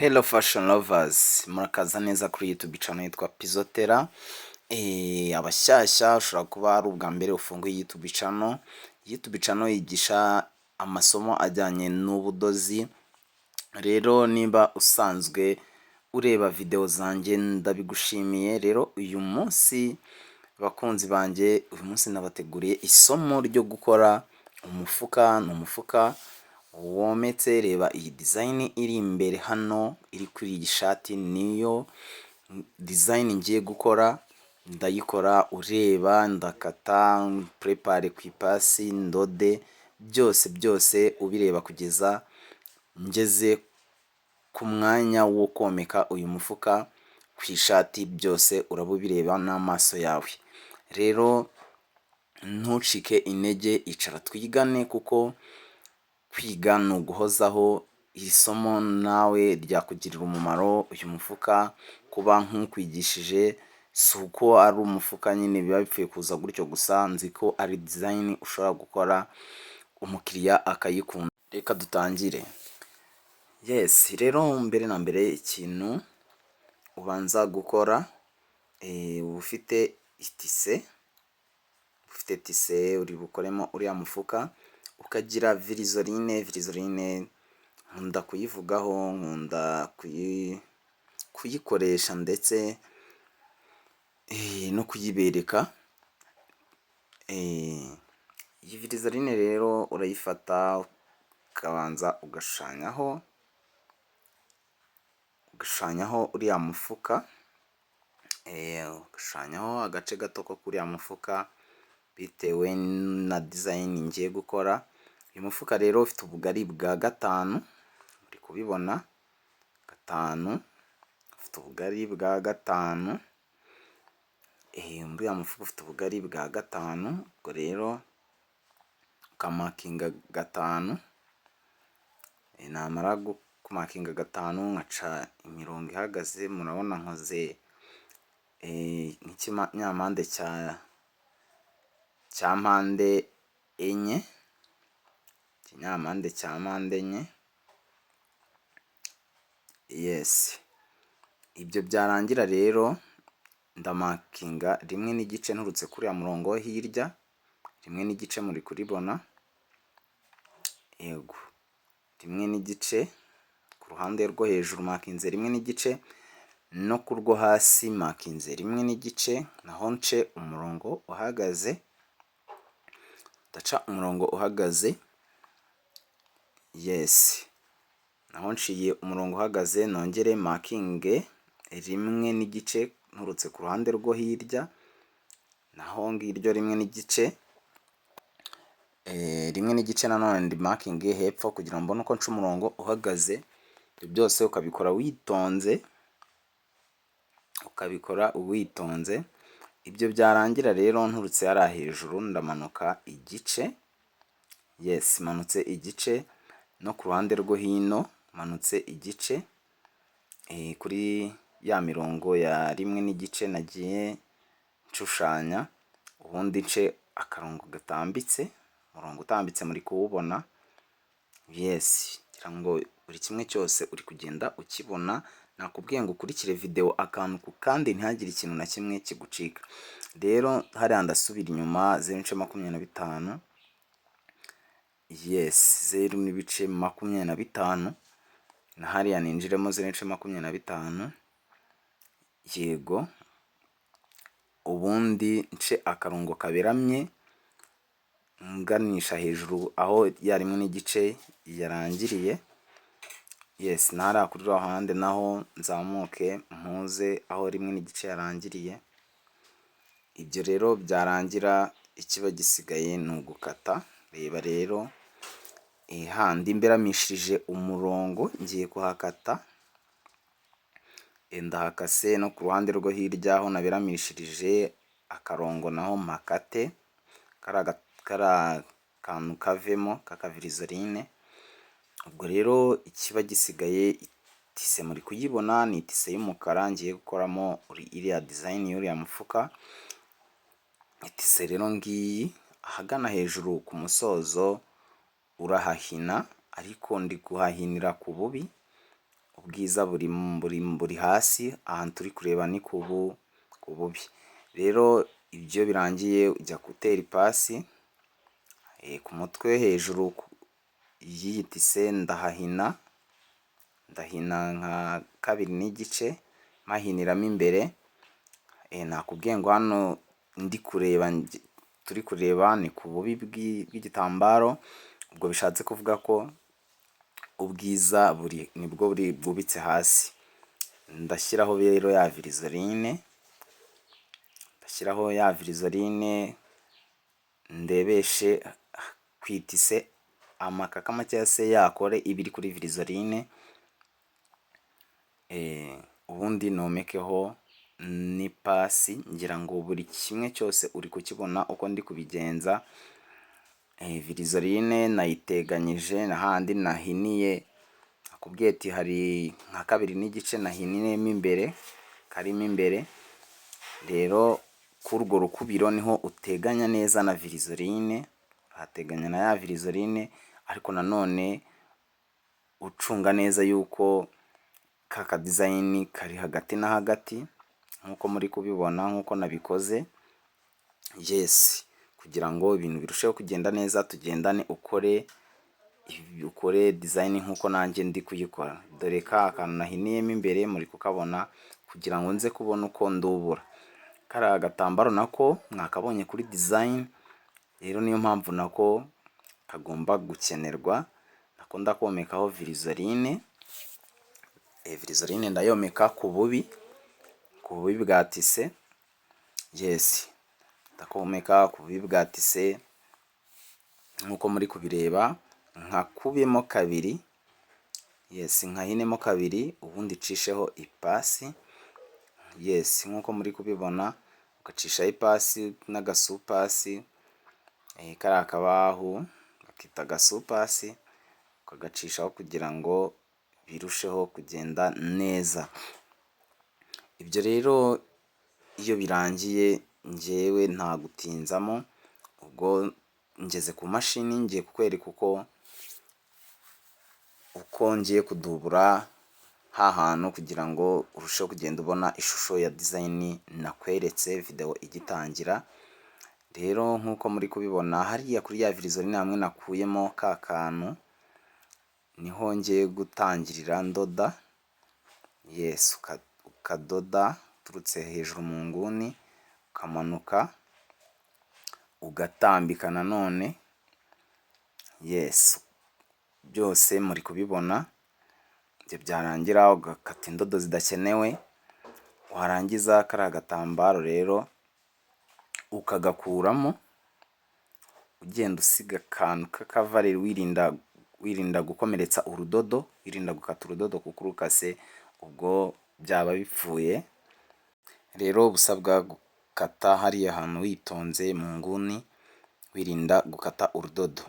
Hello fashion lovers, murakaza neza kuri YouTube channel yitwa Pizotera. Abashyashya, ushobora kuba ari ubwa mbere ufunguye YouTube channel. YouTube channel yigisha amasomo ajyanye n'ubudozi. Rero niba usanzwe ureba video zanjye, ndabigushimiye. Rero uyu munsi, bakunzi banjye, uyu munsi nabateguriye isomo ryo gukora umufuka. Ni umufuka wometse. Reba iyi design iri imbere hano, iri kuri iyi shati, niyo design ngiye gukora. Ndayikora ureba, ndakata, prepare ku ipasi, ndode, byose byose ubireba kugeza ngeze ku mwanya wo komeka uyu mufuka ku ishati. Byose uraba ubireba n'amaso yawe. Rero ntucike intege, icara twigane, kuko kwiga ni uguhozaho. Iri somo nawe ryakugirira umumaro. Uyu mufuka kuba nkukwigishije si uko ari umufuka nyine biba bipfuye kuza gutyo gusa. Nzi ko ari design ushobora gukora umukiriya akayikunda. Reka dutangire. Yes, rero mbere na mbere ikintu ubanza gukora, uba ufite itissu, ufite tissu uri bukoremo uriya mufuka, ukagira vliseline. Vliseline nkunda kuyivugaho, nkunda kuyikoresha ndetse no kuyibereka. Iyi vliseline rero urayifata, ukabanza ugashushanyaho uriya mufuka, ugashushanyaho agace gato ko kuri uriya mufuka bitewe na design ngiye gukora. Uyu mufuka rero ufite ubugari bwa 5, uri kubibona, 5, ufite ubugari bwa 5. Uriya mufuka ufite ubugari bwa 5. Ubwo rero ukamarkinga 5. Namara kumarkinga 5, nkaca imirongo ihagaze. Murabona nkoze nk'ikinyampande cya mpande enye, ikinyampande cya mpande enye. Yes, ibyo byarangira rero ndamarkinga 1.5 nturutse kuri uriya murongo wo hirya, 1.5, muri kuribona? Yego, 1.5 ku ruhande rwo hejuru markinze 1.5, no ku rwo hasi markinze 1.5. Naho nce umurongo uhagaze, ndaca umurongo uhagaze. Yes, naho nciye umurongo uhagaze. Nongere markinge 1.5 nturutse ku ruhande rwo hirya, naho ngiryo 1.5, 1.5. Nanone ndi markinge hepfo kugira ngo mbone uko nca umurongo uhagaze. Ibyo byose ukabikora witonze, ukabikora witonze. Ibyo byarangira rero, nturutse hariya hejuru ndamanuka igice. Yes, manutse igice, no ku ruhande rwo hino manutse igice kuri ya mirongo ya 1.5 nagiye nshushanya. Ubundi nce akarongo gatambitse, umurongo utambitse, muri kuwubona? Yes, ngira ngo buri kimwe cyose uri kugenda ukibona. Nakubwiye ngo ukurikire video akantu ku kandi, ntihagire ikintu na kimwe kigucika. Rero hariya ndasubira inyuma 0.25. Yes, 0.25, na hariya ninjiremo 0.25. Yego, ubundi nce akarongo kaberamye nganisha hejuru aho ya 1.5 yarangiriye. Yes, na hariya kuri ruhande naho nzamuke mpuze aho 1.5 yarangiriye. Ibyo rero byarangira, ikiba gisigaye ni ugukata. Reba rero handi mberamishirije umurongo, ngiye kuhakata. Ndahakase. No ku ruhande rwo hirya aho naberamishirije akarongo naho mpakate, kariya kantu kavemo k'akavliseline. Ubwo rero ikiba gisigaye, itissu muri kuyibona, ni itissu y'umukara ngiye gukoramo iriya design y'uriya mufuka. Itissu rero ngiyi. Ahagana hejuru ku musozo urahahina, ariko ndi kuhahinira ku bubi. Ubwo rero Ubwiza buri hasi, ahantu turi kureba ni ku bubi. Rero ibyo birangiye ujya gutera ipasi ku mutwe hejuru y'iyi tise, ndahahina, ndahina nka 2.5 mpahiniramo imbere. Nakubwiye ngo hano ndi kureba, turi kureba ni ku bubi bw'igitambaro, ubwo bishatse kuvuga ko ubwiza buri nibwo buri bwubitse hasi. Ndashyiraho rero ya virizoline, ndashyiraho ya virizoline, ndebeshe ku itise amakakama cyangwa se yakore iba iri kuri virizoline, ubundi nomekeho n'ipasi. Ngira ngo buri kimwe cyose uri kukibona uko ndi kubigenza. Virizoline nayiteganyije na handi nahiniye, nakubwiye ati hari nka 2.5 nahiniyemo imbere, karimo imbere. Rero kuri urwo rukubiro niho uteganya neza na virizoline, uhateganya na ya virizoline, ariko nanone ucunga neza yuko ka kadesign kari hagati na hagati nk'uko muri kubibona, nk'uko nabikoze. Yes, kugira ngo ibintu birusheho kugenda neza, tugendane ukore design nk'uko nanjye ndi kuyikora. Dore ka kantu nahiniyemo imbere muri kukabona, kugira ngo nze kubona uko ndubura kariya gatambaro, nako mwakabonye kuri design. Rero niyo mpamvu nako kagomba gukenerwa, nako ndakomekaho virizoline. Virizoline ndayomeka ku bubi bwa tise. Yes, ndakomeka ku bubi bwa tise nk'uko muri kubireba, nkakubemo kabiri. Yes, nkahinemo kabiri, ubundi ncisheho ipasi. Yes, nk'uko muri kubibona, ugacishaho ipasi n'agasupasi, kariya kabahu bakita agasupasi, ukagacishaho kugira ngo birusheho kugenda neza. Ibyo rero iyo birangiye, njyewe nta gutinzamo, ubwo ngeze ku mashini, ngiye kukwereka uko ngiye kudubura ha hantu kugira ngo urusheho kugenda ubona ishusho ya design nakweretse videwo igitangira. Rero nk'uko muri kubibona hariya kuri ya virizoline, hamwe nakuyemo ka kantu, niho ngiye gutangirira ndoda. Yes, ukadoda uturutse hejuru mu nguni, ukamanuka, ugatambika nanone. Yes, byose muri kubibona. Ibyo byarangira ugakata indodo zidakenewe, warangiza kariya gatambaro rero ukagakuramo, ugenda usiga akantu k'akavareri, wirinda gukomeretsa urudodo, wirinda gukata urudodo, kuko urukase ubwo byaba bipfuye. Rero uba usabwa gukata hariya hantu witonze mu nguni, wirinda gukata urudodo.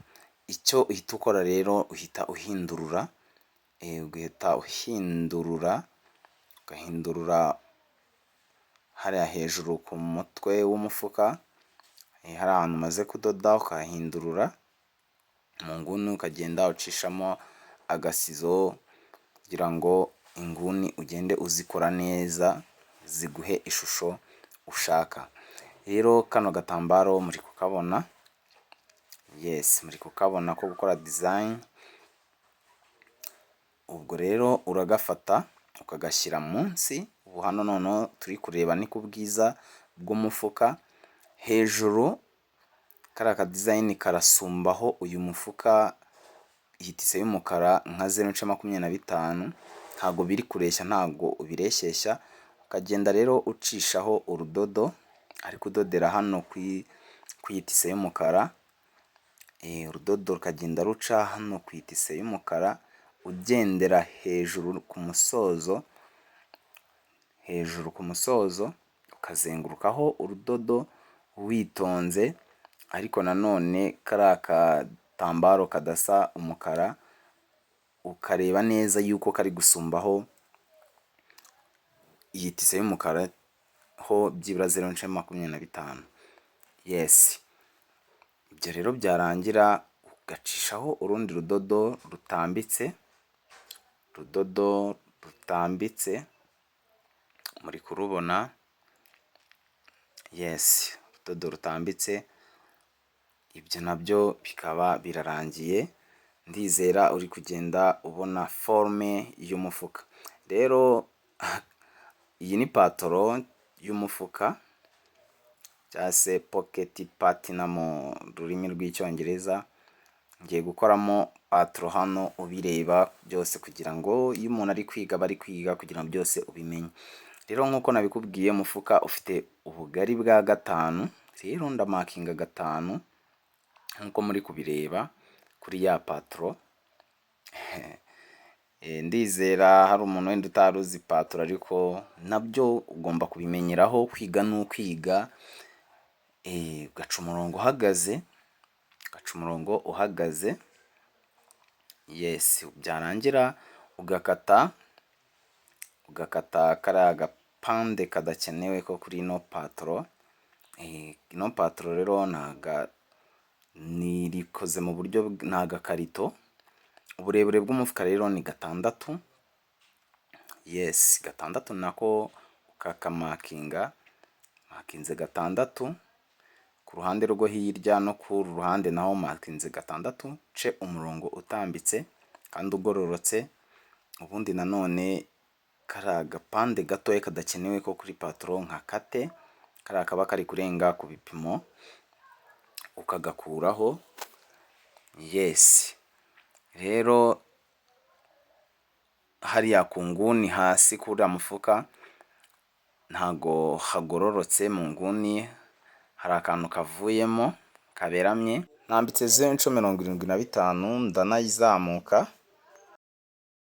Icyo uhita ukora rero, uhita uhindurura, ugahita uhindurura, ugahindurura hariya hejuru ku mutwe w'umufuka, hari ahantu umaze kudoda, ukahindurura mu nguni, ukagenda ucishamo agasizo kugira ngo inguni ugende uzikora neza ziguhe ishusho ushaka. Rero kano gatambaro muri kukabona. Yes, muri kukabona ko gukora design. Ubwo rero uragafata ukagashyira munsi. Ubu hano noneho turi kureba ni ku bwiza bw'umufuka hejuru, kariya kadesign karasumbaho uyu mufuka, iyi tise y'umukara, nka 0.25. Ntabwo biri kureshya, ntabwo ubireshyeshya. Ukagenda rero ucishaho urudodo, ariko udodera hano ku itise y'umukara. Urudodo rukagenda ruca hano ku itise y'umukara, ugendera hejuru ku musozo, hejuru ku musozo ukazengurukaho urudodo witonze, ariko nanone kariya katambaro kadasa umukara ukareba neza yuko kari gusumbaho iyi tise y'umukara ho byibura 0.25. Yes, ibyo rero byarangira ugacishaho urundi rudodo rutambitse, urudodo rutambitse, muri kurubona. Yes, urudodo rutambitse. Ibyo nabyo bikaba birarangiye. Ndizera uri kugenda ubona forme y'umufuka. Rero iyi ni patron y'umufuka, cyangwa se pocket pattern mu rurimi rw'Icyongereza. Ngiye gukoramo patron hano ubireba byose, kugira ngo iyo umuntu ari kwiga aba ari kwiga kugira ngo byose ubimenye. Rero nk'uko nabikubwiye, umufuka ufite ubugari bwa 5. Rero ndamakinga 5 nk'uko muri kubireba kuri ya patron. Ndizera hari umuntu wenda utari uzi patron, ariko nabyo ugomba kubimenyeraho. Kwiga ni ukwiga. Ugaca umurongo uhagaze, ugaca umurongo uhagaze. Yes, byarangira ugakata, ugakata kariya gapande kadakenewe ko kuri ino patron. Ino patron rero ni rikoze mu buryo ni agakarito. Uburebure bw'umufuka rero ni 6. Yes, 6 nako ukakamakinga. Makinze 6 ku ruhande rwo hirya, no ku ruhande naho makinze 6. Nce umurongo utambitse kandi ugororotse. Ubundi nanone kariya gapande gatoya kadakenewe ko kuri patron nkakate, kariya kaba kari kurenga ku bipimo, ukagakuraho. Yes, rero hariya ku nguni hasi kuri uriya mufuka ntago hagororotse, mu nguni hari akantu kavuyemo kaberamye. Nambitse 0 inshuro 75, ndanayizamuka.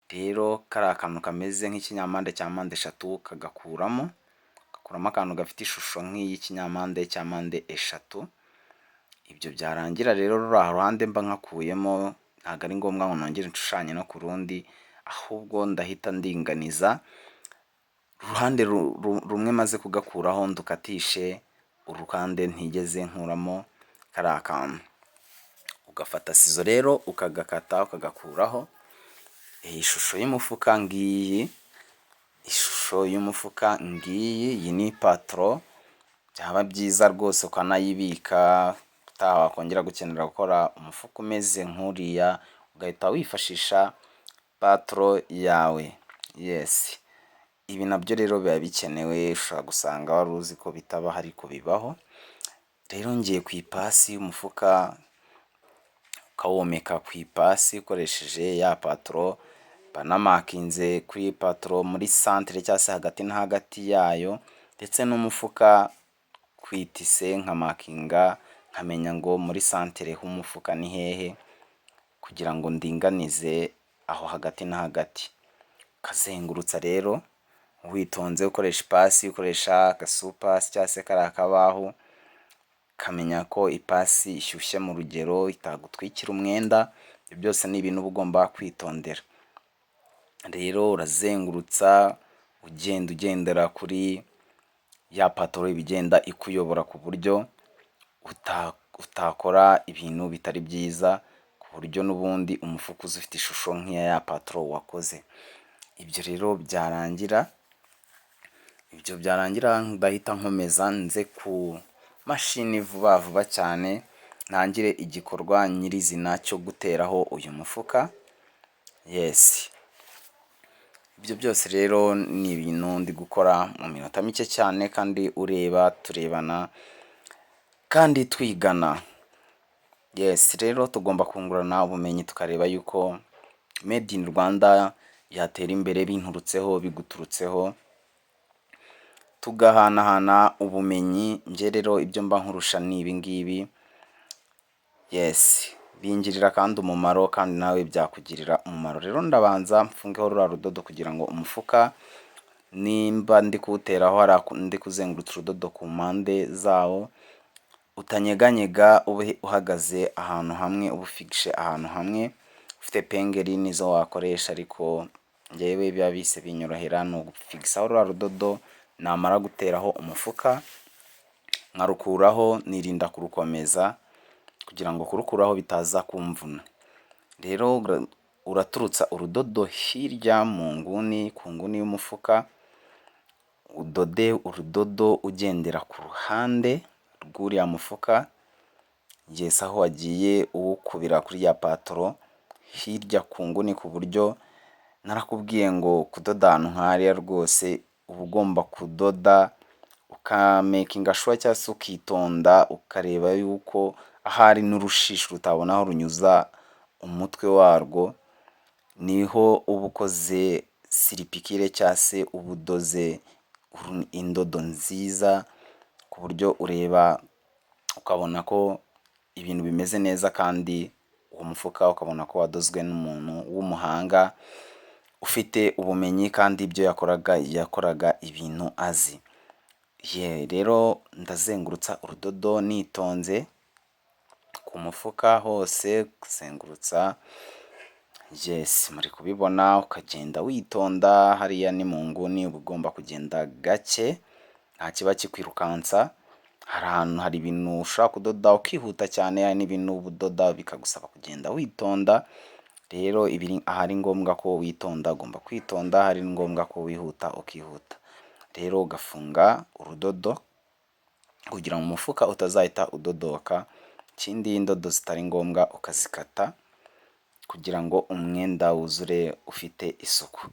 Rero kariya kantu kameze nk'ikinyampande cya mpande eshatu kagakuramo, gakuramo akantu gafite ishusho nk'iy'ikinyampande cya mpande eshatu. Ibyo byarangira rero, ruriya ruhande mba nkakuyemo, ntabwo ari ngombwa ngo nongere nshushanye no ku rundi, ahubwo ndahita ndinganiza uruhande rumwe maze kugakuraho, ndukatishe uruhande ntigeze nkuramo kariya kantu. Ugafata ciseaux rero ukagakata, ukagakuraho. Iyi shusho y'umufuka ngiyi, ishusho y'umufuka ngiyi. Iyi ni patron. Byaba byiza rwose ukanayibika, utaha wakongera gukenera gukora umufuka umeze nk'uriya ugahita wifashisha patron yawe. Yes, ibi nabyo rero biba bikenewe. Ushobora gusanga wari uzi ko bitabaho, ariko bibaho. Rero ngiye ku ipasi y'umufuka, ukawomeka ku ipasi ukoresheje ya patron. Banamakinze kuri patron muri centre, cyangwa se hagati na hagati yayo, ndetse n'umufuka ku itissu nkamakinga, nkamenya ngo muri centre h'umufuka ni hehe, kugira ngo ndinganize aho hagati na hagati. Ukazengurutsa rero witonze, ukoresha ipasi, ukoresha agasupasi cyangwa se kariya kabaho, ukamenya ko ipasi ishyushye mu rugero itagutwikira umwenda. Ibyo byose ni ibintu uba ugomba kwitondera. Rero urazengurutsa ugenda ugendera kuri ya patron, iba igenda ikuyobora ku buryo utakora ibintu bitari byiza, ku buryo n'ubundi umufuka uza ufite ishusho nk'iya ya patron wakoze. Ibyo rero byarangira, ibyo byarangira ndahita nkomeza nze ku mashini vuba vuba cyane, ntangire igikorwa nyirizina cyo guteraho uyu mufuka. Yes, ibyo byose rero ni ibintu ndi gukora mu minota mike cyane, kandi ureba, turebana kandi twigana. Yes, rero tugomba kungurana ubumenyi, tukareba yuko made in Rwanda yatera imbere binturutseho, biguturutseho, tugahanahana ubumenyi. Njye rero ibyo mba nkurusha ni ibi ngibi. Yes, bingirira kandi umumaro, kandi nawe byakugirira umumaro. Rero ndabanza mfungeho ruriya rudodo kugira ngo umufuka nimba ndi kuwuteraho, hariya ndi kuzengurutsa urudodo ku mpande zawo, utanyeganyega, ube uhagaze ahantu hamwe, uba ufigishe ahantu hamwe. Ufite épingle nizo wakoresha, ariko njyewe biba bise binyorohera ni ugufigisaho ruriya rudodo. Namara guteraho umufuka nkarukuraho, nirinda kurukomeza kugira ngo kurukuraho bitaza kumvuna. Rero Uraturutsa urudodo hirya mu nguni, ku nguni y'umufuka, udode urudodo ugendera ku ruhande rw'uriya mufuka. Yes, aho wagiye uwukubira kuri ya patoro hirya ku nguni, ku buryo narakubwiye ngo kudoda ahantu nk'hariya rwose uba ugomba kudoda ukamakinga sure, cyangwa se ukitonda ukareba yuko ahari n'urushishi rutabona aho runyuza umutwe warwo. Niho uba ukoze surpiqûre, cyangwa se uba udoze indodo nziza, ku buryo ureba ukabona ko ibintu bimeze neza, kandi uwo mufuka ukabona ko wadozwe n'umuntu w'umuhanga ufite ubumenyi, kandi ibyo yakoraga, yakoraga ibintu azi. Ye, rero ndazengurutsa urudodo nitonze ku mufuka hose, kuzengurutsa. Yes, muri kubibona, ukagenda witonda. Hariya ni mu nguni, uba ugomba kugenda gake, nta kiba kikwirukansa. Hari ahantu hari ibintu ushobora kudoda ukihuta cyane, hari n'ibintu udoda bikagusaba kugenda witonda. Rero ahari ngombwa ko witonda ugomba kwitonda, ahari ngombwa ko wihuta ukihuta. Rero ugafunga urudodo kugira ngo umufuka utazahita udodoka. Ikindi, indodo zitari ngombwa ukazikata kugira ngo umwenda wuzure ufite isuku.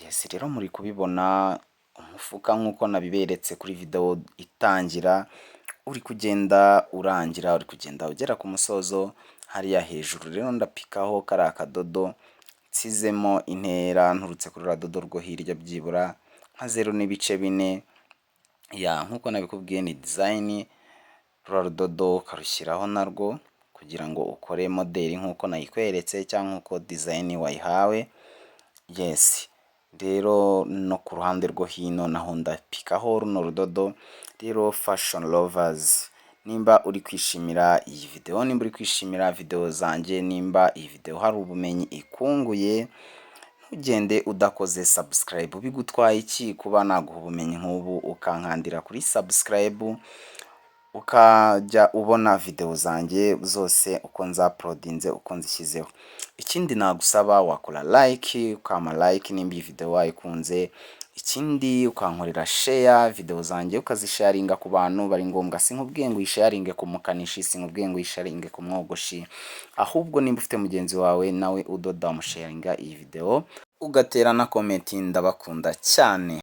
Yes, rero muri kubibona umufuka nk'uko nabiberetse kuri video itangira, uri kugenda urangira, uri kugenda ugera ku musozo. Hariya hejuru rero ndapikaho kariya kadodo nsizemo intera nturutse kuri ruriya dodo rwo hirya, byibura nka 0.4. Ya, nk'uko nabikubwiye ni design. Ruriya rudodo ukarushyiraho narwo kugira ngo ukore moderi nk'uko nayikweretse, cyangwa nk'uko design wayihawe. Yes, rero no ku ruhande rwo hino naho ndapikaho runo rudodo. Rero fashion lovers, nimba uri kwishimira iyi video, nimba uri kwishimira video zanjye, nimba iyi video hari ubumenyi ikunguye, ntugende udakoze subscribe. Bigutwaye iki kuba naguha ubumenyi nk'ubu ukankandira kuri subscribe, ukajya ubona video zanjye zose uko nzauploadinze, uko nzishyizeho? Ikindi nagusaba, wakora like, ukampa like nimba iyi video wayikunze. Ikindi, ukankorera share, video zanjye ukazisharinga ku bantu bari ngombwa. Sinkubwiye ngo uyisharinge ku mukanishi, sinkubwiye ngo uyisharinge ku mwogoshi, ahubwo nimba ufite mugenzi wawe nawe udoda, umusharinga iyi video, ugatera na comment. Ndabakunda cyane.